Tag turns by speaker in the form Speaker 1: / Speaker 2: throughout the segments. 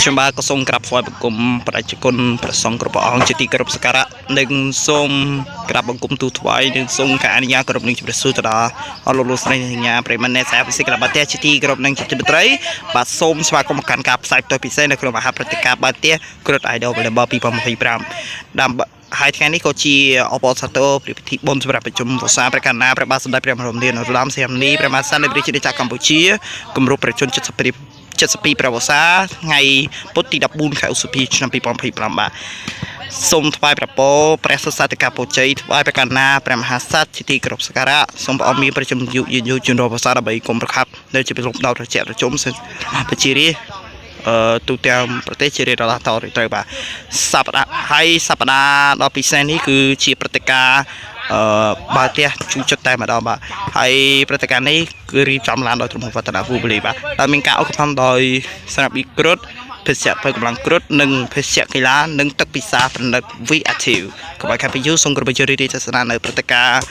Speaker 1: ខ្ញុំបាទក៏សូមក្រាបថ្វាយបង្គំប្រជាជនព្រះសង្ឃគ្រប់ព្រះអង្គជាទីគោរពសក្ការៈនិងសូមក្រាបបង្គំទូលថ្វាយនិងសូមការអនុញ្ញាតគោរពនឹងជម្រាបសួរទៅដល់អស់លោកលោកស្រីនិងកញ្ញាប្រិយមិត្តអ្នកសារពិសេសក្លាបផ្ទះជាទីគោរពនិងជាទីមេត្រីបាទសូមស្វាគមន៍មកកាន់ការផ្សាយផ្ទាល់ពិសេសនៅក្នុងមហាព្រឹត្តិការណ៍បាល់ទះគ្រុត Idol Volleyball 2025ដើម្បីហើយថ្ងៃនេះក៏ជាអបអរសាទរព្រះពិធីបុណ្យសម្រាប់ប្រជុំវស្សាព្រះករុណាព្រះបាទសម្ដេចព្រះបរមនាថនរោត្តមសីហមុនីព្រះមហាក្សត្រនៃប្រជាណាចក្រកម្ពុជាគម្រប់ព្រះជន្ម72ព្រះវស្សាថ្ងៃពុធទី14ខែឧសភាឆ្នាំ2025បាទសូមថ្វាយព្រះពរព្រះសុសាធិការពរជ័យថ្វាយព្រះករុណាព្រះមហាក្សត្រជាទីគោរពសក្ការៈសូមព្រះអង្គមានព្រះជន្មយុយឺនយូរជូនរកប្រសាដើម្បីគុំប្រខាប់នៅជាប្រលំដល់ត្រជាក់ប្រជុំប្រជារាស្ត្រអឺទូទាំងប្រទេសជារៀងរាល់តទៅត្រូវបាទសប្តាហ៍ហើយសប្តាហ៍ដ៏ពិសេសនេះគឺជាព្រឹត្តិការណ៍អឺបាល់ទះជូរចិត្តតែម្ដងបាទហើយព្រឹត្តិការណ៍នេះគឺរៀបចំឡើងដោយក្រុមហ៊ុនវឌ្ឍនៈវូបលីបាទដែលមានការឧបត្ថម្ភដោយស្រាប់ប៊ីគ្រុតភេសជ្ជៈបើកម្លាំងគ្រុតនិងភេសជ្ជៈកីឡានិងទឹកពិសាប្រណិត V Active កុំឲ្យខាត់ពីយូរសូមគោរពជម្រាបទស្សនានៅព្រឹត្តិការណ៍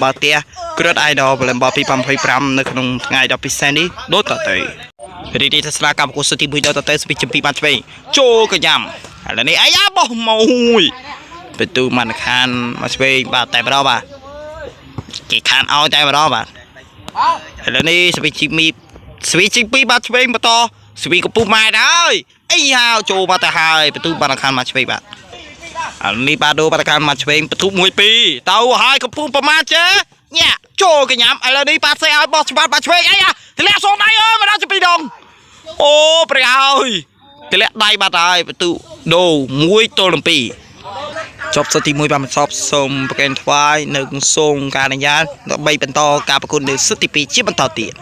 Speaker 1: បាល់ទះគ្រុត Idol Volleyball 2025នៅក្នុងថ្ងៃដ៏ពិសេសនេះដូចតទៅរីករាយទស្សនាកម្មគូសទី1ដល់តទៅស្ពីចំពីបានឆ្វេងចូលកញ្ញាំឥឡូវនេះអាយ៉ាបោះមួយបន្ទូម៉ានខានមកឆ្វេងបាទតែម្ដងបាទគេខានឲ្យតែម្ដងបាទឥឡូវនេះស្ពីជីមីស្វីជីពីបាទឆ្វេងបន្តស្វីកំពុះម៉ែតហើយអីហៅចូលមកទៅហើយបន្ទូបានខានមកឆ្វេងបាទឥឡូវនេះបាទដូរបាត់ខានមកឆ្វេងបន្ទុក1 2ទៅហើយកំពុះប្រមាចេញាក់ចូលកញ្ញាំឥឡូវនេះបាត់សេឲ្យបោះច្បាប់បាទឆ្វេងអីអាទម្លាក់សូនដៃអើយមកដល់ជាពីរដង អូព្រះហើយទម្លាក់ដៃបាត់ហើយបន្ទុដូ1ទល់នឹង2ចប់សទី1បានបញ្ចប់សូមប្រកេនថ្វាយនៅសូមការអនុញ្ញាតដើម្បីបន្តការប្រកួតនៅសទី2ជាបន្តទៀត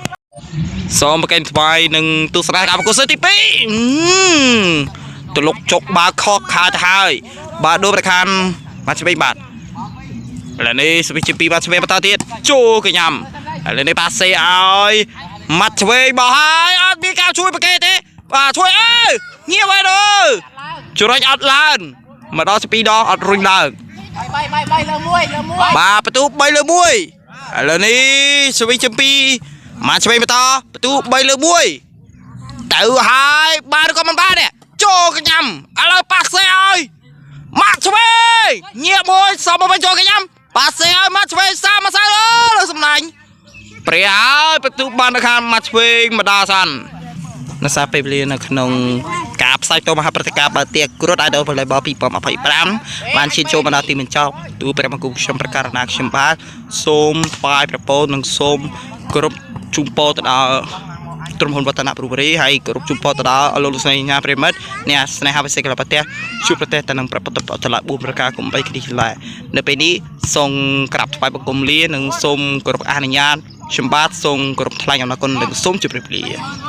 Speaker 1: សូមប្រកេនថ្វាយនឹងទស្សនាការប្រកួតសទី2ទលុកចុកបាខកខាតហើយបាទដូប្រខានមកឆ្វេងបាទឥឡូវនេះស្វីជា2បាទឆ្វេងបន្តទៀតចូលកញ្ញាំឥឡូវនេះប៉ាសេឲ្យម៉ាត់ឆ្វេងបោះហើយអត់មានការជួយប្រកេទេបាទជួយអើយងាបហើយដល់ចរុចអត់ឡើងមកដល់ពីរដងអត់រុញឡើង
Speaker 2: បីបីបីលើមួយលើមួយ
Speaker 1: បាទបន្ទូ3លើ1ឥឡូវនេះស្វីចំពីម៉ាត់ឆ្វេងបន្តបន្ទូ3លើ1ទៅហើយបាទក៏មិនបានទេចូលកញ្ញាំឥឡូវប៉ាសេឲ្យម៉ាត់ឆ្វេងងាកមួយសមមកវិញចូលកញ្ញាំប៉ាសេឲ្យម៉ាត់ឆ្វេងសាមកសាលើសំណាញ់ព្រះហើយបន្ទូបានខាងម៉ាត់ឆ្វេងមកដល់សិន នៅសារពេលវេលានៅក្នុងការផ្សាយផ្ទាល់មហាព្រឹត្តិការណ៍បាល់ទះគ្រុត Idol Volleyball 2025បានឈានចូលមកដល់ទីបញ្ចប់ទូព្រះបង្គំខ្ញុំប្រកាសណាខ្ញុំបាទសូមថ្វាយព្រះពរនិងសូមគោរពជូនពរទៅដល់ក្រុមហ៊ុនវឌ្ឍនៈប្រូវរីហើយគោរពជូនពរទៅដល់លោកលោកស្រីញ៉ាប្រិមិត្តអ្នកស្នេហាពិសេសកលប្រទេសជួបប្រទេសតែនឹងប្រពន្ធតឡា4ប្រការកុំបីគ្នាឡើយនៅពេលនេះសូមក្រាបថ្វាយបង្គំលានិងសូមគោរពអនុញ្ញាតខ្ញុំបាទសូមគោរពថ្លែងអំណរគុណនិងសូមជម្រាបលា។